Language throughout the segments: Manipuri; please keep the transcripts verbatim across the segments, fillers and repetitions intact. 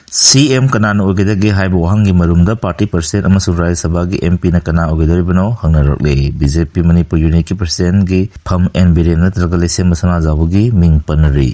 ꯁꯤ ꯑꯦꯝ ꯀꯅꯥꯅ ꯑꯣꯏꯒꯗꯒꯦ ꯍꯥꯏꯕ ꯋꯥꯍꯪꯒꯤ ꯃꯔꯨꯝꯗ ꯄꯥꯔꯇꯤ ꯄ꯭ꯔꯁꯤꯗꯦꯟꯠ ꯑꯃꯁꯨꯡ ꯔꯥꯖ꯭ꯌ ꯁꯚꯥꯒꯤ ꯑꯦꯝ ꯄꯤꯅ ꯀꯅꯥ ꯑꯣꯏꯒꯗꯧꯔꯤꯕꯅꯣ ꯍꯪꯅꯔꯛꯂꯤ꯫ ꯕꯤ ꯖꯦ ꯄꯤ ꯃꯅꯤꯄꯨꯔ ꯌꯨꯅꯤꯠꯀꯤ ꯄ꯭ꯔꯁꯤꯗꯦꯟꯠꯀꯤ ꯐꯝ ꯑꯦꯟ ꯕꯤꯔꯦꯟ ꯅꯠꯇ꯭ꯔꯒ ꯂꯩꯁꯦꯝꯕ ꯁꯅꯥꯖꯥꯎꯕꯒꯤ ꯃꯤꯡ ꯄꯟꯅꯔꯤ꯫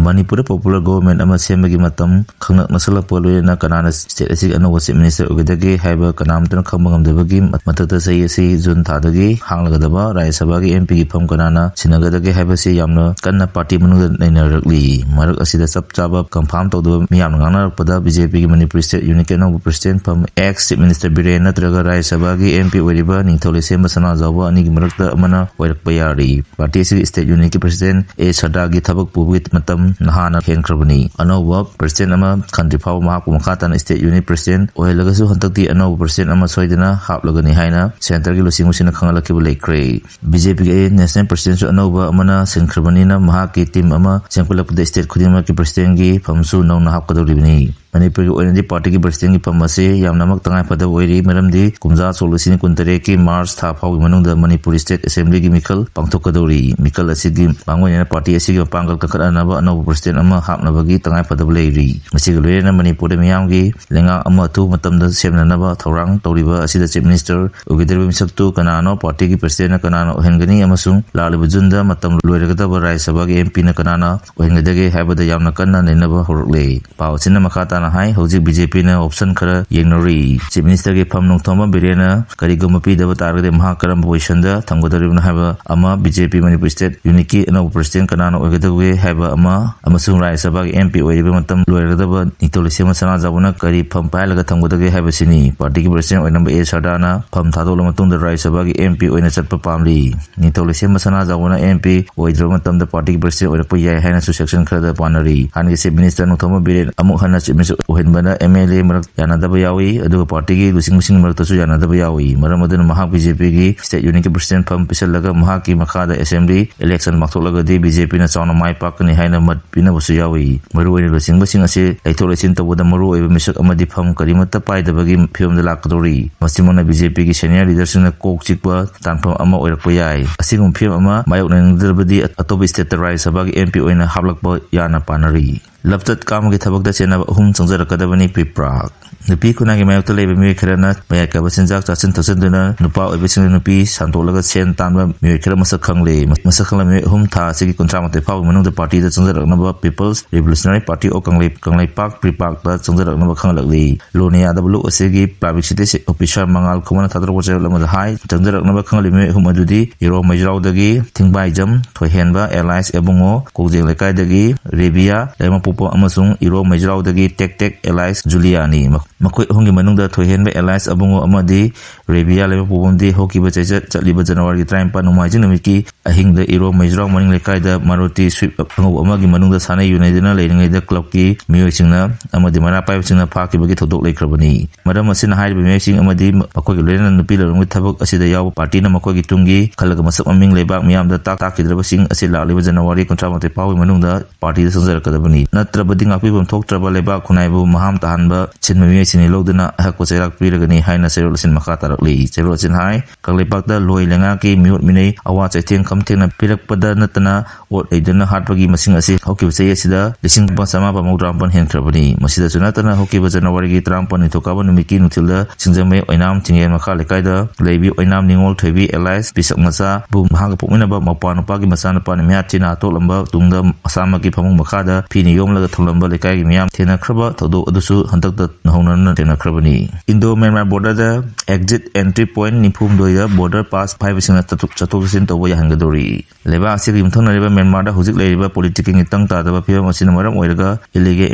ꯃꯅꯤꯄꯨꯔꯗ ꯄꯣꯄꯨꯂꯔ ꯒꯣꯚꯔꯟꯃꯦꯟꯠ ꯑꯃ ꯁꯦꯝꯕꯒꯤ ꯃꯇꯝ ꯈꯪꯂꯛ ꯅꯛꯁꯜꯂꯛꯄ ꯂꯣꯏꯅꯅ ꯀꯅꯥꯅ ꯁ꯭ꯇꯦꯠ ꯑꯁꯤꯒꯤ ꯑꯅꯧꯕ ꯆꯤꯐ ꯃꯤꯅꯤꯁꯇꯔ ꯑꯣꯏꯒꯗꯒꯦ ꯍꯥꯏꯕ ꯀꯅꯥꯝꯇꯅ ꯈꯪꯕ ꯉꯝꯗꯕꯒꯤ ꯃꯊꯛꯇ ꯆꯍꯤ ꯑꯁꯤ ꯖꯨꯟ ꯊꯥꯗꯒꯤ ꯍꯥꯡꯂꯒꯗꯕ ꯔꯥꯖ꯭ꯌ ꯁꯚꯥꯒꯤ ꯑꯦꯝ ꯄꯤꯒꯤ ꯐꯝ ꯀꯅꯥꯅ ꯁꯤꯟꯅꯒꯗꯒꯦ ꯍꯥꯏꯕꯁꯤ ꯌꯥꯝꯅ ꯀꯟꯅ ꯄꯥꯔꯇꯤ ꯃꯅꯨꯡꯗ ꯅꯩꯅꯔꯛꯂꯤ꯫ ꯃꯔꯛ ꯑꯁꯤꯗ ꯆꯞ ꯆꯥꯕ ꯀꯟꯐꯥꯔꯝ ꯇꯧꯗꯕ ꯃꯤꯌꯥꯝꯅ ꯉꯥꯡꯅꯔꯛꯄꯗ ꯕꯤ ꯖꯦ ꯄꯤꯒꯤ ꯃꯅꯤꯄꯨꯔ ꯁ꯭ꯇꯦꯠ ꯌꯨꯅꯤꯠꯀꯤ ꯑꯅꯧꯕ ꯄ꯭ꯔꯁꯤꯗꯦꯟꯠ ꯐꯝ ꯑꯦꯛꯁ ꯆꯤꯐ ꯃꯤꯅꯤꯁꯇꯔ ꯕꯤꯔꯦꯟ ꯅꯠꯇ꯭ꯔꯒ ꯔꯥꯖ꯭ꯌ ꯁꯚꯥꯒꯤ ꯑꯦꯝ ꯄꯤ ꯑꯣꯏꯔꯤꯕ ꯅꯤꯡꯊꯧ ꯂꯩꯁꯦꯝꯕ ꯁꯅꯥꯖꯥꯎꯕ ꯑꯅꯤꯒꯤ ꯃꯔꯛꯇ ꯑꯃꯅ ꯑꯣꯏꯔꯛꯄ ꯌꯥꯔꯤ꯫ ꯄꯥꯔꯇꯤ ꯑꯁꯤꯒꯤ ꯁ꯭ꯇꯦꯠ ꯌꯨꯅꯤꯠꯀꯤ ꯄ꯭ꯔꯁꯤꯗꯦꯟꯠ ꯑꯦ ꯁꯗꯥꯒꯤ ꯊꯕꯛ ꯄꯨꯕꯒꯤ ꯃꯇꯝ ꯅꯍꯥꯟꯅ ꯍꯦꯟꯈ꯭ꯔꯕꯅꯤ꯫ ꯑꯅꯧꯕ ꯄ꯭ꯔꯁꯤꯗꯦꯟꯠ ꯑꯃ ꯈꯟꯗ꯭ꯔꯤ ꯐꯥꯎꯕ ꯃꯍꯥꯛꯄꯨ ꯃꯈꯥ ꯇꯥꯅ ꯁ꯭ꯇꯦꯠ ꯌꯨꯅꯤꯠ ꯄ꯭ꯔꯁꯤꯗꯦꯟꯠ ꯑꯣꯏꯍꯜꯂꯒꯁꯨ ꯍꯟꯗꯛꯇꯤ ꯑꯅꯧꯕ ꯄ꯭ꯔꯁꯤꯗꯦꯟꯠ ꯑꯃ ꯁꯣꯏꯗꯅ ꯍꯥꯞꯂꯒꯅꯤ ꯍꯥꯏꯅ ꯁꯦꯟꯇꯔꯒꯤ ꯂꯨꯆꯤꯡꯕꯁꯤꯡꯅ ꯈꯪꯍꯜꯂꯛꯈꯤꯕ ꯂꯩꯈ꯭ꯔꯦ꯫ ꯕꯤ ꯖꯦ ꯄꯤꯒꯤ ꯅꯦꯁꯅꯦꯜ ꯄ꯭ꯔꯁꯤꯗꯦꯟꯠꯁꯨ ꯑꯅꯧꯕ ꯑꯃꯅ ꯁꯤꯟꯈ꯭ꯔꯕꯅꯤꯅ ꯃꯍꯥꯛꯀꯤ ꯇꯤꯝ ꯑꯃ ꯁꯦꯝꯒꯠꯂꯛꯄꯗ ꯁ꯭ꯇꯦꯠ ꯈꯨꯗꯤꯡꯃꯛꯀꯤ ꯄ꯭ꯔꯁꯤꯗꯦꯟꯠꯀꯤ ꯐꯝꯁꯨ ꯅꯧꯅ ꯍꯥꯞꯀꯗꯧꯔꯤꯕꯅꯤ꯫ ꯃꯅꯤꯄꯨꯔꯒꯤ ꯑꯣꯏꯅꯗꯤ ꯄꯥꯔꯇꯤꯒꯤ ꯄ꯭ꯔꯁꯤꯗꯦꯟꯠꯀꯤ ꯐꯝ ꯑꯁꯤ ꯌꯥꯝꯅꯃꯛ ꯇꯉꯥꯏꯐꯗꯕ ꯑꯣꯏꯔꯤ, ꯃꯔꯝꯗꯤ ꯀꯨꯝꯖꯥ ꯁꯣꯛ ꯂꯤꯁꯤꯡ ꯀꯨꯟꯇꯔꯦꯠꯀꯤ ꯃꯥꯔꯆ ꯊꯥ ꯐꯥꯎꯒꯤ ꯃꯅꯨꯡꯗ ꯃꯅꯤꯄꯨꯔ ꯁ꯭ꯇꯦꯠ ꯑꯦꯁꯦꯝꯕ꯭ꯂꯤꯒꯤ ꯃꯤꯈꯜ ꯄꯥꯡꯊꯣꯛꯀꯗꯧꯔꯤ꯫ ꯃꯤꯈꯜ ꯑꯁꯤꯒꯤ ꯃꯥꯡꯑꯣꯏꯅꯅ ꯄꯥꯔꯇꯤ ꯑꯁꯤꯒꯤ ꯃꯄꯥꯡꯒꯜ ꯀꯟꯈꯠꯅꯅꯕ ꯑꯅꯧꯕ ꯄ꯭ꯔꯁꯤꯗꯦꯟꯠ ꯑꯃ ꯍꯥꯞꯅꯕꯒꯤ ꯇꯉꯥꯏꯐꯗꯕ ꯂꯩꯔꯤ꯫ ꯃꯁꯤꯒ ꯂꯣꯏꯅꯅ ꯃꯅꯤꯄꯨꯔꯗ ꯃꯤꯌꯥꯝꯒꯤ ꯂꯩꯉꯥꯛ ꯑꯃ ꯑꯊꯨꯕ ꯃꯇꯝꯗ ꯁꯦꯝꯅꯅꯕ ꯊꯧꯔꯥꯡ ꯇꯧꯔꯤꯕ ꯑꯁꯤꯗ ꯆꯤꯐ ꯃꯤꯅꯤꯁꯇꯔ ꯑꯣꯏꯒꯗꯧꯔꯤꯕ ꯃꯤꯁꯛꯇꯨ ꯀꯅꯥꯅꯣ, ꯄꯥꯔꯇꯤꯒꯤ ꯄ꯭ꯔꯁꯤꯗꯦꯟꯠꯅ ꯀꯅꯥꯅ ꯑꯣꯏꯍꯟꯒꯅꯤ ꯑꯃꯁꯨꯡ ꯂꯥꯛꯂꯤꯕ ꯖꯨꯟꯗ ꯃꯇꯝ ꯂꯣꯏꯔꯒꯗꯕ ꯔꯥꯖ꯭ꯌ ꯁꯚꯥꯒꯤ ꯑꯦꯝ ꯄꯤꯅ ꯀꯅꯥꯅ ꯑꯣꯏꯍꯟꯒꯗꯒꯦ ꯍꯥꯏꯕꯗ ꯌꯥꯝꯅ ꯀꯟꯅ ꯅꯩꯅꯕ ꯍꯧꯔꯛꯂꯦ꯫ ꯄꯥꯎ ꯑꯁꯤꯅ ꯃꯈꯥ ꯇꯥꯅ ꯍꯥꯏ, ꯍꯧꯖꯤꯛ ꯕꯤ ꯖꯦ ꯄꯤꯅ ꯑꯣꯞꯁꯟ ꯈꯔ ꯌꯦꯡꯅꯔꯤ꯫ ꯆꯤꯐ ꯃꯤꯅꯤꯁꯇꯔꯒꯤ ꯐꯝ ꯅꯣꯡꯊꯣꯝꯕꯝ ꯕꯤꯔꯦꯟꯅ ꯀꯔꯤꯒꯨꯝꯕ ꯄꯤꯗꯕ ꯇꯥꯔꯒꯗꯤ ꯃꯍꯥꯛ ꯀꯔꯝꯕ ꯄꯣꯖꯤꯁꯟꯗ ꯊꯝꯒꯗꯧꯔꯤꯕꯅꯣ ꯍꯥꯏꯕ ꯑꯃ, ꯕꯤ ꯖꯦ ꯄꯤ ꯃꯅꯤꯄꯨꯔ ꯁ꯭ꯇꯦꯠ ꯌꯨꯅꯤꯠꯀꯤ ꯑꯅꯧꯕ ꯄ꯭ꯔꯁꯤꯗꯦꯟꯠ ꯀꯅꯥꯅ ꯑꯣꯏꯒꯗꯧꯒꯦ ꯍꯥꯏꯕ ꯑꯃ, ꯑꯃꯁꯨꯡ ꯔꯥꯖ꯭ꯌ ꯁꯚꯥꯒꯤ ꯑꯦꯝ ꯄꯤ ꯑꯣꯏꯔꯤꯕ ꯃꯇꯝ ꯂꯣꯏꯔꯒꯗꯕ ꯅꯤꯡꯊꯧ ꯂꯩꯁꯦꯝꯕ ꯁꯅꯥꯖꯥꯎꯕꯅ ꯀꯔꯤ ꯐꯝ ꯄꯥꯏꯍꯜꯂꯒ ꯊꯝꯒꯗꯒꯦ ꯍꯥꯏꯕꯁꯤꯅꯤ꯫ ꯄꯥꯔꯇꯤꯒꯤ ꯄ꯭ꯔꯁꯤꯗꯦꯟꯠ ꯑꯣꯏꯅꯕ ꯑꯦ ꯁꯔꯗꯥꯅ ꯐꯝ ꯊꯥꯗꯣꯛꯂꯕ ꯃꯇꯨꯡꯗ ꯔꯥꯖ꯭ꯌ ꯁꯚꯥꯒꯤ ꯑꯦꯝ ꯄꯤ ꯑꯣꯏꯅ ꯆꯠꯄ ꯄꯥꯝꯂꯤ꯫ ꯅꯤꯡꯊꯧ ꯂꯩꯁꯦꯝꯕ ꯁꯅꯥꯖꯥꯎꯕꯅ ꯑꯦꯝ ꯄꯤ ꯑꯣꯏꯗ꯭ꯔꯕ ꯃꯇꯝꯗ ꯄꯥꯔꯇꯤꯒꯤ ꯄ꯭ꯔꯁꯤꯗꯦꯟꯠ ꯑꯣꯏꯔꯛꯄ ꯌꯥꯏ ꯍꯥꯏꯅꯁꯨ ꯁꯦꯛꯁꯟ ꯈꯔꯗ ꯄꯥꯅꯔꯤ꯫ ꯍꯥꯟꯅꯒꯤ ꯆꯤꯐ ꯃꯤꯅꯤꯁꯇꯔ ꯅꯣꯡꯊꯣꯝꯕꯝ ꯕꯤꯔꯦꯟ ꯑꯃꯨꯛ ꯍꯟꯅ ꯆꯤꯐ ꯃꯤꯅꯤꯁꯇꯔ ꯑꯣꯏꯍꯟꯕꯗ ꯑꯦꯝ ꯑꯦꯜ ꯑꯦ ꯃꯔꯛ ꯌꯥꯅꯗꯕ ꯌꯥꯎꯏ, ꯑꯗꯨꯒ ꯄꯥꯔꯇꯤꯒꯤ ꯂꯨꯆꯤꯡꯕꯁꯤꯡꯒꯤ ꯃꯔꯛꯇꯁꯨ ꯌꯥꯅꯗꯕ ꯌꯥꯎꯏ꯫ ꯃꯔꯝ ꯑꯗꯨꯅ ꯃꯍꯥꯛ ꯕꯤ ꯖꯦ ꯄꯤꯒꯤ ꯁ꯭ꯇꯦꯠ ꯌꯨꯅꯤꯠꯀꯤ ꯄ꯭ꯔꯁꯤꯗꯦꯟꯠ ꯐꯝ ꯄꯤꯁꯜꯂꯒ ꯃꯍꯥꯛꯀꯤ ꯃꯈꯥꯗ ꯑꯦꯁꯦꯝꯕ꯭ꯂꯤ ꯏꯂꯦꯛꯁꯟ ꯄꯥꯡꯊꯣꯛꯂꯒꯗꯤ ꯕꯤ ꯖꯦ ꯄꯤꯅ ꯆꯥꯎꯅ ꯃꯥꯏ ꯄꯥꯛꯀꯅꯤ ꯍꯥꯏꯅ ꯃꯠ ꯄꯤꯅꯕꯁꯨ ꯌꯥꯎꯏ꯫ ꯃꯔꯨꯑꯣꯏꯅ ꯂꯨꯆꯤꯡꯕꯁꯤꯡ ꯑꯁꯤ ꯂꯩꯊꯣꯛ ꯂꯩꯁꯤꯟ ꯇꯧꯕꯗ ꯃꯔꯨꯑꯣꯏꯕ ꯃꯤꯁꯛ ꯑꯃꯗꯤ ꯐꯝ ꯀꯔꯤꯃꯠꯇ ꯄꯥꯏꯗꯕꯒꯤ ꯐꯤꯕꯝꯗ ꯂꯥꯛꯀꯗꯧꯔꯤ꯫ ꯃꯁꯤꯃꯛꯅ ꯕꯤ ꯖꯦ ꯄꯤꯒꯤ ꯁꯦꯅꯤꯌꯔ ꯂꯤꯗꯔꯁꯤꯡꯅ ꯀꯣꯛ ꯆꯤꯛꯄ ꯇꯥꯟꯐꯝ ꯑꯃ ꯑꯣꯏꯔꯛꯄ ꯌꯥꯏ꯫ ꯑꯁꯤꯒꯨꯝꯕ ꯐꯤꯕꯝ ꯑꯃ ꯃꯥꯌꯣꯛꯅꯅꯤꯡꯗ꯭ꯔꯕꯗꯤ ꯑꯇꯣꯞꯄ ꯁ꯭ꯇꯦꯠꯇ ꯔꯥꯖ꯭ꯌ ꯁꯚꯥꯒꯤ ꯑꯦꯝ ꯄꯤ ꯑꯣꯏꯅ ꯍꯥꯞꯂꯛꯄ ꯌꯥꯅ ꯄꯥꯅꯔꯤ꯫ ꯂꯞꯇꯠ ꯀꯥꯝꯕꯒꯤ ꯊꯕꯛꯇ ꯆꯦꯟꯅꯕ ꯑꯍꯨꯝ ꯆꯪꯖꯔꯛꯀꯗꯕꯅꯤ꯫ ꯄꯤꯄ꯭ꯔꯥꯛ꯫ ꯅꯨꯄꯤ ꯈꯨꯟꯅꯥꯏꯒꯤ ꯃꯥꯌꯣꯛꯇ ꯂꯩꯕ ꯃꯤꯑꯣꯏ ꯈꯔꯅ ꯃꯌꯥꯏ ꯀꯥꯏꯕ ꯆꯤꯟꯖꯥꯛ ꯆꯥꯁꯤꯟ ꯊꯛꯆꯤꯟꯗꯨꯅ ꯅꯨꯄꯥ ꯑꯣꯏꯕꯁꯤꯡꯅ ꯅꯨꯄꯤ ꯁꯥꯟꯗꯣꯛꯂꯒ ꯁꯦꯟ ꯇꯥꯟꯕ ꯃꯤꯑꯣꯏ ꯈꯔ ꯃꯁꯛ ꯈꯪꯂꯦ꯫ ꯃꯁꯛ ꯈꯪꯂꯕ ꯃꯤꯑꯣꯏ ꯑꯍꯨꯝ ꯊꯥ ꯑꯁꯤꯒꯤ ꯀꯨꯟꯊ꯭ꯔꯥ ꯃꯥꯊꯣꯏ ꯐꯥꯎꯒꯤ ꯃꯅꯨꯡꯗ ꯄꯥꯔꯇꯤꯗ ꯆꯪꯖꯔꯛꯅꯕ People's Revolutionary Party of Kanglei-, Kangleipak, ꯄ꯭ꯔꯤꯄꯥꯛꯇ ꯆꯪꯖꯔꯛꯅꯕ ꯈꯪꯍꯜꯂꯛꯂꯤ꯫ ꯂꯣꯅꯤꯌꯥꯗ ꯕ꯭ꯂꯣꯛ ꯑꯁꯤꯒꯤ Publicity Officer ꯃꯉꯥꯜ ꯈꯨꯃꯟꯅ ꯊꯥꯗꯣꯔꯛꯄ ꯆꯦꯔꯣꯜ ꯑꯃꯗ ꯍꯥꯏ, ꯆꯪꯖꯔꯛꯅꯕ ꯈꯪꯍꯜꯂꯤꯕ ꯃꯤꯑꯣꯏ ꯑꯍꯨꯝ ꯑꯗꯨꯗꯤ ꯏꯔꯣ ꯃꯩꯖ꯭ꯔꯥꯎꯗꯒꯤ ꯊꯤꯡꯕꯥꯏꯖꯝ ꯊꯣꯏꯍꯦꯟꯕ alias ꯑꯕꯨꯡꯉꯣ, ꯀꯣꯛꯖꯦꯡ ꯂꯩꯀꯥꯏꯗꯒꯤ ꯔꯦꯕꯤꯌꯥ ꯂꯩꯃꯄꯣꯛꯄ ꯑꯃꯁꯨꯡ ꯏꯔꯣ ꯃꯩꯖ꯭ꯔꯥꯎꯗꯒꯤ ꯇꯦꯛ ꯇꯦꯛ alias ꯖꯨꯂꯤꯌꯥꯅꯤ꯫ ꯃꯈꯣꯏ ꯑꯍꯨꯝꯒꯤ ꯃꯅꯨꯡꯗ ꯊꯣꯏꯍꯦꯟꯕ alias ꯑꯕꯨꯡꯉꯣ ꯑꯃꯗꯤ ꯔꯦꯕꯤꯌꯥ ꯂꯩꯃꯄꯣꯛꯄꯝꯗꯤ ꯍꯧꯈꯤꯕ ꯆꯩꯆꯠ ꯆꯠꯂꯤꯕ ꯖꯅꯋꯥꯔꯤꯒꯤ ꯇꯔꯥꯅꯤꯄꯥꯟ ꯅꯣꯡꯃꯥꯏꯖꯤꯡ ꯅꯨꯃꯤꯠꯀꯤ ꯑꯍꯤꯡꯗ ꯏꯔꯣ ꯃꯩꯖ꯭ꯔꯥꯎ ꯃꯅꯤꯡ ꯂꯩꯀꯥꯏꯗ Maruti Swift ꯑꯉꯧꯕ ꯑꯃꯒꯤ ꯃꯅꯨꯡꯗ ꯁꯥꯟꯅ ꯌꯨꯅꯩꯗꯨꯅ ꯂꯩꯔꯤꯉꯩꯗ clubꯀꯤ ꯃꯤꯑꯣꯏꯁꯤꯡꯅ ꯑꯃꯗꯤ ꯃꯩꯔꯥ ꯄꯥꯏꯕꯁꯤꯡꯅ ꯐꯥꯈꯤꯕꯒꯤ ꯊꯧꯗꯣꯛ ꯂꯩꯈ꯭ꯔꯕꯅꯤ꯫ ꯃꯔꯝ ꯑꯁꯤꯅ ꯍꯥꯏꯔꯤꯕ ꯃꯤꯑꯣꯏꯁꯤꯡ ꯑꯃꯗꯤ ꯃꯈꯣꯏꯒꯤ ꯂꯣꯏꯅꯅ ꯅꯨꯄꯤ ꯂꯂꯣꯟꯕꯒꯤ ꯊꯕꯛ ꯑꯁꯤꯗ ꯌꯥꯎꯕ ꯄꯥꯔꯇꯤꯅ ꯃꯈꯣꯏꯒꯤ ꯇꯨꯡꯒꯤ ꯈꯜꯂꯒ ꯃꯁꯛ ꯃꯃꯤꯡ ꯂꯩꯕꯥꯛ ꯃꯤꯌꯥꯝꯗ ꯇꯥꯛ ꯇꯥꯛꯈꯤꯗ꯭ꯔꯕꯁꯤꯡ ꯑꯁꯤ ꯂꯥꯛꯂꯤꯕ ꯖꯅꯋꯥꯔꯤ ꯀꯨꯟꯊ꯭ꯔꯥ ꯃꯥꯊꯣꯏ ꯐꯥꯎꯒꯤ ꯃꯅꯨꯡꯗ ꯄꯥꯔꯇꯤꯗ ꯆꯪꯖꯔꯛꯀꯗꯕꯅꯤ꯫ ꯅꯠꯇ꯭ꯔꯕꯗꯤ ꯉꯥꯛꯄꯤꯐꯝ ꯊꯣꯛꯇ꯭ꯔꯕ ꯂꯩꯕꯥꯛ ꯈꯨꯟꯅꯥꯏꯕꯨ ꯃꯍꯥꯝ ꯇꯥꯍꯟꯕ ꯁꯤꯟꯕ ꯃꯤꯑꯣꯏꯁꯤꯡꯅ ꯂꯧꯗꯨꯅ ꯑꯍꯛꯄ ꯆꯩꯔꯥꯛ ꯄꯤꯔꯒꯅꯤ ꯍꯥꯏꯅ ꯆꯦꯔꯣꯜ ꯑꯁꯤꯅ ꯃꯈꯥ ꯇꯥꯔꯛꯂꯤ꯫ ꯆꯦꯔꯣꯜ ꯑꯁꯤꯅ ꯍꯥꯏ, ꯀꯪꯂꯩꯄꯥꯛꯇ ꯂꯣꯏ ꯂꯩꯉꯥꯛꯀꯤ ꯃꯤꯑꯣꯠ ꯃꯤꯅꯩ, ꯑꯋꯥ ꯆꯩꯊꯦꯡ ꯈꯝ ꯊꯦꯡꯅ ꯄꯤꯔꯛꯄꯗ ꯅꯠꯇꯅ ꯑꯣꯠ ꯂꯩꯗꯨꯅ ꯍꯥꯠꯄꯒꯤ ꯃꯁꯤꯡ ꯑꯁꯤ ꯍꯧꯈꯤꯕ ꯆꯍꯤ ꯑꯁꯤꯗ ꯂꯤꯁꯤꯡ ꯆꯃꯥꯄꯟ ꯃꯧꯗ꯭ꯔꯥ ꯃꯥꯄꯟ ꯍꯦꯟꯈ꯭ꯔꯕꯅꯤ꯫ ꯃꯁꯤꯗꯁꯨ ꯅꯠꯇꯅ ꯍꯧꯈꯤꯕ ꯖꯅꯋꯥꯔꯤꯒꯤ ꯇꯔꯥꯃꯥꯄꯟ ꯅꯤꯡꯊꯧꯀꯥꯕ ꯅꯨꯃꯤꯠꯀꯤ ꯅꯨꯡꯊꯤꯜꯗ ꯁꯤꯡꯖꯃꯩ ꯑꯣꯏꯅꯥꯝ ꯆꯤꯡꯌꯦꯟ ꯃꯈꯥ ꯂꯩꯀꯥꯏꯗ ꯂꯩꯕꯤ ꯑꯣꯏꯅꯥꯝ ꯅꯤꯉꯣꯜ ꯊꯣꯏꯕꯤ alias ꯄꯤꯁꯛ ꯃꯆꯥꯕꯨ ꯃꯍꯥꯛꯀ ꯄꯣꯛꯃꯤꯟꯅꯕ ꯃꯧꯄ꯭ꯋꯥ ꯅꯨꯄꯥꯒꯤ ꯃꯆꯥꯅꯨꯄꯥꯅ ꯃꯤꯍꯥꯠ ꯊꯤꯅ ꯍꯥꯠꯇꯣꯛꯂꯝꯕ ꯇꯨꯡꯗ ꯃꯁꯥꯃꯛꯀꯤ ꯐꯃꯨꯡ ꯃꯈꯥꯗ ꯐꯤꯅ ꯌꯣꯝꯂꯒ ꯊꯝꯂꯝꯕ ꯂꯩꯀꯥꯏꯒꯤ ꯃꯤꯌꯥꯝ ꯊꯦꯡꯅꯈ꯭ꯔꯕ ꯊꯧꯗꯣꯛ ꯑꯗꯨꯁꯨ ꯍꯟꯗꯛꯇ ꯅꯧꯍꯧꯅꯅ ꯊꯦꯡꯅꯈ꯭ꯔꯕꯅꯤ꯫ Indo Myanmar borderꯗ exit entry point ꯅꯤꯐꯨ ꯍꯨꯝꯗꯣꯏꯗ border pass ꯄꯥꯏꯕꯁꯤꯡꯅ ꯆꯠꯊꯣꯛ, ꯆꯠꯊꯣꯛ ꯆꯠꯁꯤꯟ ꯇꯧꯕ ꯌꯥꯍꯟꯒꯗꯧꯔꯤ꯫ ꯂꯩꯕꯥꯛ ꯑꯁꯤꯒ ꯌꯨꯝꯊꯪꯅꯔꯤꯕ ꯃ꯭ꯌꯥꯟꯃꯥꯔꯗ ꯍꯧꯖꯤꯛ ꯂꯩꯔꯤꯕ political ꯒꯤ ꯇꯪ ꯇꯥꯗꯕ ꯐꯤꯕꯝ ꯑꯁꯤꯅ ꯃꯔꯝ ꯑꯣꯏꯔꯒ illegal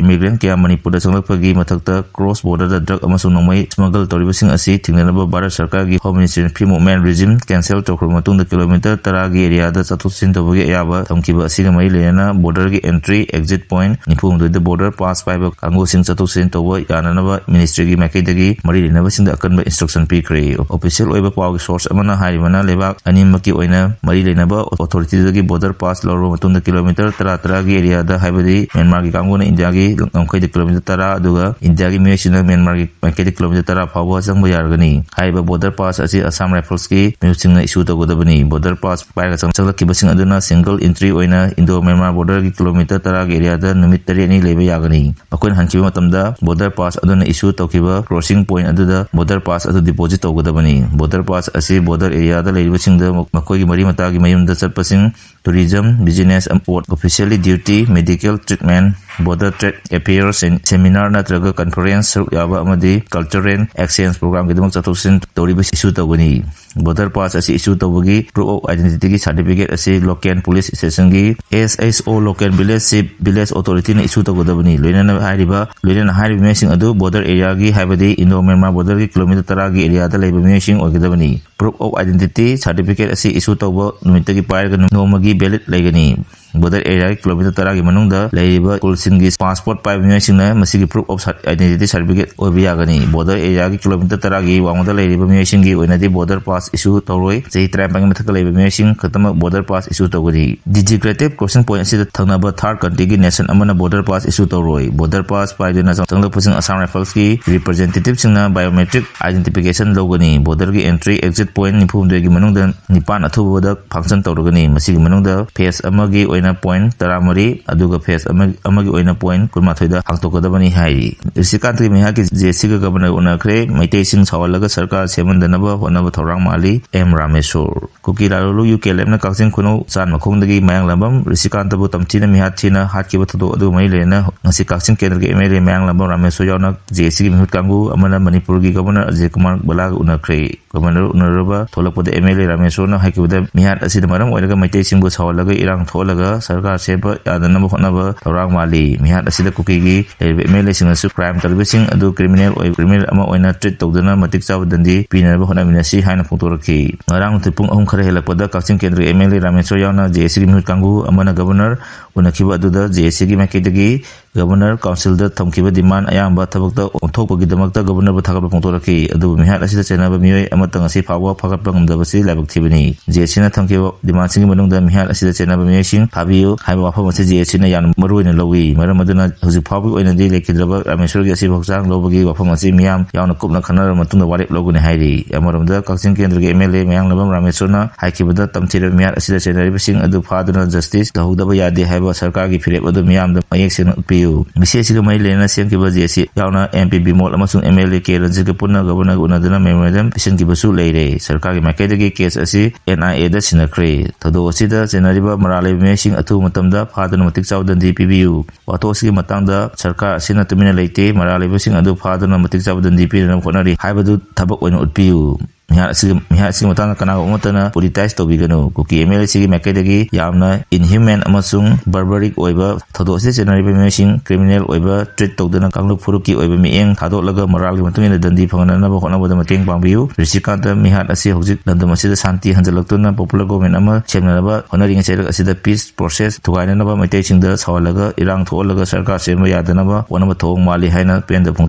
immigrant ꯀꯌꯥ ꯃꯅꯤꯄꯨꯔꯗ ꯆꯪꯂꯛꯄꯒꯤ ꯃꯊꯛꯇ cross border ꯗ drug ꯑꯃꯁꯨꯡ ꯅꯣꯡꯃꯩ smuggle ꯇꯧꯔꯤꯕꯁꯤꯡ ꯑꯁꯤ ꯊꯤꯡꯅꯅꯕ ꯚꯥꯔꯠ ꯁꯔꯀꯥꯔꯒꯤ Home Ministry ꯅ free movement regime cancel ꯇꯧꯈ꯭ꯔꯕ ꯃꯇꯨꯡꯗ kilometre ꯇꯔꯥꯒꯤ area ꯗ ꯆꯠꯊꯣꯛ ꯆꯠꯁꯤꯟ ꯇꯧꯕꯒꯤ ꯑꯌꯥꯕ ꯊꯝꯈꯤꯕ ꯑꯁꯤꯒ ꯃꯔꯤ ꯂꯩꯅꯅ border ꯒꯤ entry exit point ꯅꯤꯐꯨ ꯍꯨꯝꯗꯣꯏꯗ border pass ꯄꯥꯏꯕ ꯀꯥꯡꯕꯨꯁꯤꯡ ꯆꯠꯊꯣꯛ ꯆꯠꯁꯤꯟ ꯇꯧꯕ ꯌꯥꯅꯅꯕ ministry ꯒꯤ ꯃꯥꯏꯀꯩꯗꯒꯤ ꯃꯔꯤ ꯂꯩꯅꯕꯁꯤꯡꯗ ꯑꯀꯟꯕ instruction ꯄꯤꯈ꯭ꯔꯦ꯫ Official ꯑꯣꯏꯕ ꯄꯥꯎꯒꯤ source ꯑꯃꯅ ꯍꯥꯏꯔꯤꯕꯅ ꯂꯩꯕꯥꯛ ꯑꯅꯤꯃꯛꯀꯤ ꯑꯣꯏꯅ ꯃꯔꯤ ꯂꯩꯅꯕ authority ꯗꯒꯤ border pass ꯂꯧꯔꯕ ꯃꯇꯨꯡꯗ kilometre ꯇꯔꯥ ꯇꯔꯥꯒꯤ area ꯗ, ꯍꯥꯏꯕꯗꯤ ꯃ꯭ꯌꯥꯟꯃꯥꯔꯒꯤ ꯀꯥꯡꯕꯨꯅ ꯏꯟꯗꯤꯌꯥꯒꯤ ꯉꯝꯈꯩꯗ kilometre ꯇꯔꯥ ꯑꯗꯨꯒ ꯏꯟꯗꯤꯌꯥꯒꯤ ꯃꯤꯑꯣꯏꯁꯤꯡꯅ ꯃ꯭ꯌꯥꯟꯃꯥꯔꯒꯤ ꯃꯥꯏꯀꯩꯗ kilometre ꯇꯔꯥ ꯐꯥꯎꯕ ꯆꯪꯕ ꯌꯥꯔꯒꯅꯤ꯫ ꯍꯥꯏꯔꯤꯕ border pass ꯑꯁꯤ Assam Rifles ꯀꯤ ꯃꯤꯍꯨꯠꯁꯤꯡꯅ issue ꯇꯧꯒꯗꯕꯅꯤ꯫ Border pass ꯄꯥꯏꯔꯒ ꯆꯪ-, ꯆꯪꯂꯛꯈꯤꯕꯁꯤꯡ ꯑꯗꯨꯅ single entry ꯑꯣꯏꯅ Indo Myanmar border ꯒꯤ kilometre ꯇꯔꯥꯒꯤ area ꯗ ꯅꯨꯃꯤꯠ ꯅꯨꯃꯤꯠ ꯇꯔꯦꯠꯅꯤ ꯂꯩꯕ ꯌꯥꯒꯅꯤ꯫ ꯃꯈꯣꯏꯅ ꯍꯟꯈꯤꯕ ꯃꯇꯝꯗ border pass ꯑꯗꯨꯅ issue ꯇꯧꯈꯤꯕ crossing point ꯑꯗꯨꯗ border pass ꯑꯗꯨ deposit ꯇꯧꯒꯗꯕꯅꯤ꯫ Border pass ꯑꯁꯤ border areaꯗ ꯂꯩꯔꯤꯕꯁꯤꯡꯗ ꯃꯈꯣꯏꯒꯤ ꯃꯔꯤ ꯃꯇꯥꯒꯤ ꯃꯌꯨꯝꯗ ꯆꯠꯄꯁꯤꯡ, tourism, business, port, officially duty, medical treatment, border trade affairs, seminar ꯅꯠꯇ꯭ꯔꯒ conference ꯁꯔꯨꯛ ꯌꯥꯕ ꯑꯃꯗꯤ cultural exchange programꯒꯤꯗꯃꯛ ꯆꯠꯊꯣꯛ ꯆꯠꯁꯤꯟ ꯇꯧꯔꯤꯕ issue ꯇꯧꯒꯅꯤ꯫ Border pass ꯑꯁꯤ issue ꯇꯧꯕꯒꯤ proof of identityꯒꯤ certificate ꯑꯁꯤ local police stationꯒꯤ S H O, local village chief, village authorityꯅ issue ꯇꯧꯒꯗꯕꯅꯤ꯫ ꯂꯣꯏꯅꯅ ꯍꯥꯏꯔꯤꯕ, ꯂꯣꯏꯅꯅ ꯍꯥꯏꯔꯤꯕ ꯃꯤꯑꯣꯏꯁꯤꯡ ꯑꯗꯨ border areaꯒꯤ, ꯍꯥꯏꯕꯗꯤ Indo Myanmar borderꯒꯤ kilometre ꯇꯔꯥꯒꯤ areaꯗ ꯂꯩꯕ ꯃꯤꯑꯣꯏꯁꯤꯡ ꯑꯣꯏꯒꯗꯕꯅꯤ꯫ Proof of identity certificate ꯑꯁꯤ issue ꯇꯧꯕ ꯅꯨꯃꯤꯠꯇꯒꯤ ꯄꯥꯏꯔꯒ ꯅꯣꯡꯃꯒꯤ valid ꯂꯩꯒꯅꯤ꯫ Border areaꯒꯤ kilometre ꯇꯔꯥꯒꯤ ꯃꯅꯨꯡꯗ ꯂꯩꯔꯤꯕ ꯈꯨꯜꯁꯤꯡꯒꯤ passport ꯄꯥꯏꯕ ꯃꯤꯑꯣꯏꯁꯤꯡꯅ ꯃꯁꯤꯒꯤ proof of identity certificate ꯑꯣꯏꯕ ꯌꯥꯒꯅꯤ꯫ Border areaꯒꯤ kilometre ꯇꯔꯥꯒꯤ ꯋꯥꯡꯃꯗ ꯂꯩꯔꯤꯕ ꯃꯤꯑꯣꯏꯁꯤꯡꯒꯤ ꯑꯣꯏꯅꯗꯤ border pass issue ꯇꯧꯔꯣꯏ꯫ ꯆꯍꯤ ꯇꯔꯥꯅꯤꯄꯥꯟꯒꯤ ꯃꯊꯛꯇ ꯂꯩꯕ ꯃꯤꯑꯣꯏꯁꯤꯡ ꯈꯛꯇꯃꯛ border pass issue ꯇꯧꯒꯅꯤ꯫ Designated crossing point ꯑꯁꯤꯗ ꯊꯪꯅꯕ third countryꯒꯤ nation ꯑꯃꯅ border pass issue ꯇꯧꯔꯣꯏ꯫ Border pass ꯄꯥꯏꯗꯨꯅ ꯆꯪꯂꯛꯄꯁꯤꯡ Assam Riflesꯀꯤ representativeꯁꯤꯡꯅ biometric identification ꯂꯧꯒꯅꯤ꯫ Borderꯒꯤ entry exit point ꯅꯤꯐꯨ ꯍꯨꯝꯗꯣꯏꯒꯤ ꯃꯅꯨꯡꯗ ꯅꯤꯄꯥꯟ ꯑꯊꯨꯕꯗ function ꯇꯧꯔꯒꯅꯤ꯫ ꯃꯁꯤꯒꯤ ꯃꯅꯨꯡꯗ phase ꯑꯃꯒꯤ ꯑꯣꯏꯅ point ꯇꯔꯥꯃꯔꯤ, ꯑꯗꯨꯒ phase ꯑꯃ, ꯑꯃꯒꯤ ꯑꯣꯏꯅ point ꯀꯨꯟꯃꯥꯊꯣꯏꯗ ꯍꯥꯡꯗꯣꯛꯀꯗꯕꯅꯤ ꯍꯥꯏꯔꯤ꯫ ꯔꯤꯁꯤꯀꯥꯟꯇꯒꯤ ꯃꯤꯍꯥꯠꯀꯤ JACꯒ Governorꯒ ꯎꯅꯈ꯭ꯔꯦ꯫ ꯃꯩꯇꯩꯁꯤꯡ ꯁꯥꯎꯍꯜꯂꯒ ꯁꯔꯀꯥꯔ ꯁꯦꯝꯍꯟꯗꯅꯕ ꯍꯣꯠꯅꯕ ꯊꯧꯔꯥꯡ ꯃꯥꯜꯂꯤ, ꯑꯦꯝ ꯔꯥꯃꯦꯁꯣꯔ꯫ ꯀꯨꯀꯤ ꯂꯥꯂꯣꯜ UKLFꯅ ꯀꯛꯆꯤꯡ ꯈꯨꯅꯧ ꯆꯥꯟ ꯃꯈꯣꯡꯗꯒꯤ ꯃꯌꯥꯡꯂꯥꯝꯕꯝ ꯔꯤꯁꯤꯀꯥꯟꯇꯕꯨ ꯇꯝꯊꯤꯅ ꯃꯤꯍꯥꯠ ꯊꯤꯅ ꯍꯥꯠꯈꯤꯕ ꯊꯧꯗꯣꯛ ꯑꯗꯨꯒ ꯃꯔꯤ ꯂꯩꯅꯅ ꯉꯁꯤ ꯀꯛꯆꯤꯡ ꯀꯦꯟꯗ꯭ꯔꯒꯤ MLA ꯃꯌꯥꯡꯂꯥꯝꯕꯝ ꯔꯥꯃꯦꯁꯣꯔ ꯌꯥꯎꯅ JACꯒꯤ ꯃꯤꯍꯨꯠ ꯀꯥꯡꯕꯨ ꯑꯃꯅ ꯃꯅꯤꯄꯨꯔꯒꯤ Governor ꯑꯖꯤꯠ ꯀꯨꯃꯥꯔ ꯕꯂꯥꯒ ꯎꯅꯈ꯭ꯔꯦ꯫ Governor ꯎꯅꯔꯨꯕ ꯊꯣꯛꯂꯛꯄꯗ MLA ꯔꯥꯃꯦꯁꯣꯔꯅ ꯍꯥꯏꯈꯤꯕꯗ ꯃꯤꯍꯥꯠ ꯑꯁꯤꯅ ꯃꯔꯝ ꯑꯣꯏꯔꯒ ꯃꯩꯇꯩꯁꯤꯡꯕꯨ ꯁꯥꯎꯍꯜꯂꯒ ꯏꯔꯥꯡ ꯊꯣꯛꯍꯜꯂꯒ ꯁꯔꯀꯥꯔ ꯁꯦꯝꯕ ꯌꯥꯗꯅꯕ ꯍꯣꯠꯅꯕ ꯊꯧꯔꯥꯡ ꯃꯥꯜꯂꯤ꯫ ꯃꯤꯍꯥꯠ ꯑꯁꯤꯗ ꯀꯨꯀꯤꯒꯤ ꯂꯩꯔꯤꯕ MLAꯁꯤꯡꯅꯁꯨ crime ꯇꯧꯔꯤꯕꯁꯤꯡ ꯑꯗꯨ criminal ꯑꯣꯏ, criminal ꯑꯃ ꯑꯣꯏꯅ treat ꯇꯧꯗꯨꯅ ꯃꯇꯤꯛ ꯆꯥꯕ ꯗꯟꯗꯤ ꯄꯤꯅꯅꯕ ꯍꯣꯠꯅꯃꯤꯟꯅꯁꯤ ꯍꯥꯏꯅ ꯐꯣꯡꯗꯣꯔꯛꯈꯤ꯫ ꯉꯔꯥꯡ ꯅꯨꯡꯊꯤꯜ ꯄꯨꯡ ꯑꯍꯨꯝ ꯈꯔ ꯍꯦꯜꯂꯛꯄꯗ ꯀꯛꯆꯤꯡ ꯀꯦꯟꯗ꯭ꯔꯒꯤ MLA ꯔꯥꯃꯦꯁꯣꯔ ꯌꯥꯎꯅ JACꯒꯤ ꯃꯤꯍꯨꯠ ꯀꯥꯡꯕꯨ ꯑꯃꯅ Governor ꯎꯅꯈꯤꯕ ꯑꯗꯨꯗ JACꯒꯤ ꯃꯥꯏꯀꯩꯗꯒꯤ Governor Councilꯗ ꯊꯝꯈꯤꯕ demand ꯑꯌꯥꯝꯕ ꯊꯕꯛꯇ ꯑꯣꯟꯊꯣꯛꯄꯒꯤꯗꯃꯛꯇ Governorꯕꯨ ꯊꯥꯒꯠꯄ ꯐꯣꯡꯗꯣꯔꯛꯈꯤ꯫ ꯑꯗꯨꯕꯨ ꯃꯤꯍꯥꯠ ꯑꯁꯤꯗ ꯆꯦꯟꯅꯕ ꯃꯤꯑꯣꯏ ꯑꯃꯠꯇ ꯉꯁꯤ ꯐꯥꯎꯕ ꯐꯥꯒꯠꯄ ꯉꯝꯗꯕꯁꯤ ꯂꯥꯏꯕꯛ ꯊꯤꯕꯅꯤ꯫ JACꯅ ꯊꯝꯈꯤꯕ demandꯁꯤꯡꯒꯤ ꯃꯅꯨꯡꯗ ꯃꯤꯍꯥꯠ ꯑꯁꯤꯗ ꯆꯦꯟꯅꯕ ꯃꯤꯑꯣꯏꯁꯤꯡ ꯐꯥꯕꯤꯌꯨ ꯍꯥꯏꯕ ꯋꯥꯐꯝ ꯑꯁꯤ JACꯅ ꯌꯥꯝꯅ ꯃꯔꯨ ꯑꯣꯏꯅ ꯂꯧꯏ꯫ ꯃꯔꯝ ꯑꯗꯨꯅ ꯍꯧꯖꯤꯛ ꯐꯥꯎꯕꯒꯤ ꯑꯣꯏꯅꯗꯤ ꯂꯩꯈꯤꯗ꯭ꯔꯕ ꯔꯥꯃꯦꯁꯣꯔꯒꯤ ꯑꯁꯤꯕ ꯍꯛꯆꯥꯡ ꯂꯧꯕꯒꯤ ꯋꯥꯐꯝ ꯑꯁꯤ ꯃꯤꯌꯥꯝ ꯌꯥꯎꯅ ꯀꯨꯞꯅ ꯈꯟꯅꯔꯕ ꯃꯇꯨꯡꯗ ꯋꯥꯔꯦꯞ ꯂꯧꯒꯅꯤ ꯍꯥꯏꯔꯤ꯫ ꯑꯃꯔꯣꯝꯗ ꯀꯛꯆꯤꯡ ꯀꯦꯟꯗ꯭ꯔꯒꯤ MLA ꯃꯌꯥꯡꯂꯥꯝꯕꯝ ꯔꯥꯃꯦꯁꯣꯔꯅ ꯍꯥꯏꯈꯤꯕꯗ ꯇꯝꯊꯤꯔꯕ ꯃꯤꯍꯥꯠ ꯑꯁꯤꯗ ꯆꯦꯟꯅꯔꯤꯕꯁꯤꯡ ꯑꯗꯨ ꯐꯥꯗꯨꯅ justice ꯇꯧꯍꯧꯗꯕ ꯌꯥꯗꯦ ꯍꯥꯏꯕ ꯁꯔꯀꯥꯔꯒꯤ ꯐꯤꯔꯦꯞ ꯑꯗꯨ ꯃꯤꯌꯥꯝꯗ ꯃꯌꯦꯛ ꯁꯦꯡꯅ ꯎꯠꯄꯤꯌꯨ꯫ ꯃꯤꯁꯤ ꯑꯁꯤꯒ ꯃꯔꯤ ꯂꯩꯅꯅ ꯁꯦꯝꯈꯤꯕ ꯖꯦ ꯁꯤ ꯌꯥꯎꯅ ꯑꯦꯝ ꯄꯤ ꯕꯤꯃꯣꯜ ꯑꯃꯁꯨꯡ ꯑꯦꯝ ꯑꯦꯜ ꯑꯦ ꯀꯦ ꯔꯟꯖꯤꯠꯀ ꯄꯨꯟꯅ ꯒꯕꯔꯅꯔꯒ ꯎꯅꯗꯨꯅ ꯃꯦꯃꯣꯔꯦꯟꯗꯝ ꯄꯤꯁꯤꯟꯈꯤꯕꯁꯨ ꯂꯩꯔꯦ꯫ ꯁꯔꯀꯥꯔꯒꯤ ꯃꯥꯏꯀꯩꯗꯒꯤ ꯀꯦꯁ ꯑꯁꯤ ꯑꯦꯟ ꯑꯥꯏ ꯑꯦꯗ ꯁꯤꯟꯅꯈ꯭ꯔꯦ꯫ ꯊꯧꯗꯣꯛ ꯑꯁꯤꯗ ꯆꯦꯟꯅꯔꯤꯕ ꯃꯔꯥꯜ ꯂꯩꯕ ꯃꯤꯑꯣꯏꯁꯤꯡ ꯑꯊꯨꯕ ꯃꯇꯝꯗ ꯐꯥꯗꯨꯅ ꯃꯇꯤꯛ ꯆꯥꯕ ꯗꯟꯗꯤ ꯄꯤꯕꯤꯌꯨ꯫ ꯋꯥꯊꯣꯛ ꯑꯁꯤꯒꯤ ꯃꯇꯥꯡꯗ ꯁꯔꯀꯥꯔ ꯑꯁꯤꯅ ꯇꯨꯃꯤꯟꯅ ꯂꯩꯇꯦ꯫ ꯃꯔꯥꯜ ꯂꯩꯕꯁꯤꯡ ꯑꯗꯨ ꯐꯥꯗꯨꯅ ꯃꯇꯤꯛ ꯆꯥꯕ ꯗꯟꯗꯤ ꯄꯤꯅꯅꯕ ꯍꯣꯠꯅꯔꯤ ꯍꯥꯏꯕꯗꯨ ꯊꯕꯛ ꯑꯣꯏꯅ ꯎꯠꯄꯤꯌꯨ꯫ ꯃꯤꯍꯥꯠ ꯑꯁꯤꯒꯤ, ꯃꯤꯍꯥꯠ ꯑꯁꯤꯒꯤ ꯃꯇꯥꯡꯗ ꯀꯅꯥꯒꯨꯝꯕ ꯑꯃꯠꯇꯅ ꯄꯣꯂꯤꯇꯥꯏꯖ ꯇꯧꯕꯤꯒꯅꯨ꯫ ꯀꯨꯀꯤ ꯑꯦꯝ ꯑꯦꯜ ꯑꯦꯁꯤꯒꯤ ꯃꯥꯏꯀꯩꯗꯒꯤ ꯌꯥꯝꯅ ꯏꯟꯍ꯭ꯌꯨꯃꯦꯟ ꯑꯃꯁꯨꯡ ꯕꯔꯕꯔꯤꯛ ꯑꯣꯏꯕ ꯊꯧꯗꯣꯛ ꯑꯁꯤꯗ ꯆꯦꯟꯅꯔꯤꯕ ꯃꯤꯑꯣꯏꯁꯤꯡ ꯀ꯭ꯔꯤꯃꯤꯅꯦꯜ ꯑꯣꯏꯕ ꯇ꯭ꯔꯤꯠ ꯇꯧꯗꯨꯅ ꯀꯥꯡꯂꯨꯞ ꯐꯨꯔꯨꯞꯀꯤ ꯑꯣꯏꯕ ꯃꯤꯠꯌꯦꯡ ꯊꯥꯗꯣꯛꯂꯒ ꯃꯔꯥꯜꯒꯤ ꯃꯇꯨꯡ ꯏꯟꯅ ꯗꯟꯗꯤ ꯐꯪꯅꯅꯕ ꯍꯣꯠꯅꯕꯗ ꯃꯇꯦꯡ ꯄꯥꯡꯕꯤꯌꯨ꯫ ꯔꯤꯁꯤꯀꯥꯟꯇ ꯃꯤꯍꯥꯠ ꯑꯁꯤ ꯍꯧꯖꯤꯛ ꯂꯝꯗꯝ ꯑꯁꯤꯗ ꯁꯥꯟꯇꯤ ꯍꯟꯖꯤꯜꯂꯛꯇꯨꯅ ꯄꯣꯄꯨꯂꯔ ꯒꯣꯚꯔꯟꯃꯦꯟꯠ ꯑꯃ ꯁꯦꯝꯅꯅꯕ ꯍꯣꯠꯅꯔꯤꯉꯩ ꯆꯩꯔꯛ ꯑꯁꯤꯗ ꯄꯤꯁ ꯄ꯭ꯔꯣꯁꯦꯁ ꯊꯨꯒꯥꯏꯅꯅꯕ ꯃꯩꯇꯩꯁꯤꯡꯗ ꯁꯥꯎꯍꯜꯂꯒ ꯏꯔꯥꯡ ꯊꯣꯛꯍꯜꯂꯒ ꯁꯔꯀꯥꯔ ꯁꯦꯝꯕ ꯌꯥꯗꯅꯕ ꯍꯣꯠꯅꯕ ꯊꯧꯑꯣꯡ ꯃꯥꯜꯂꯤ ꯍꯥꯏꯅ ꯄꯦꯟꯗꯕ ꯐꯣꯡꯗꯣꯛꯏ꯫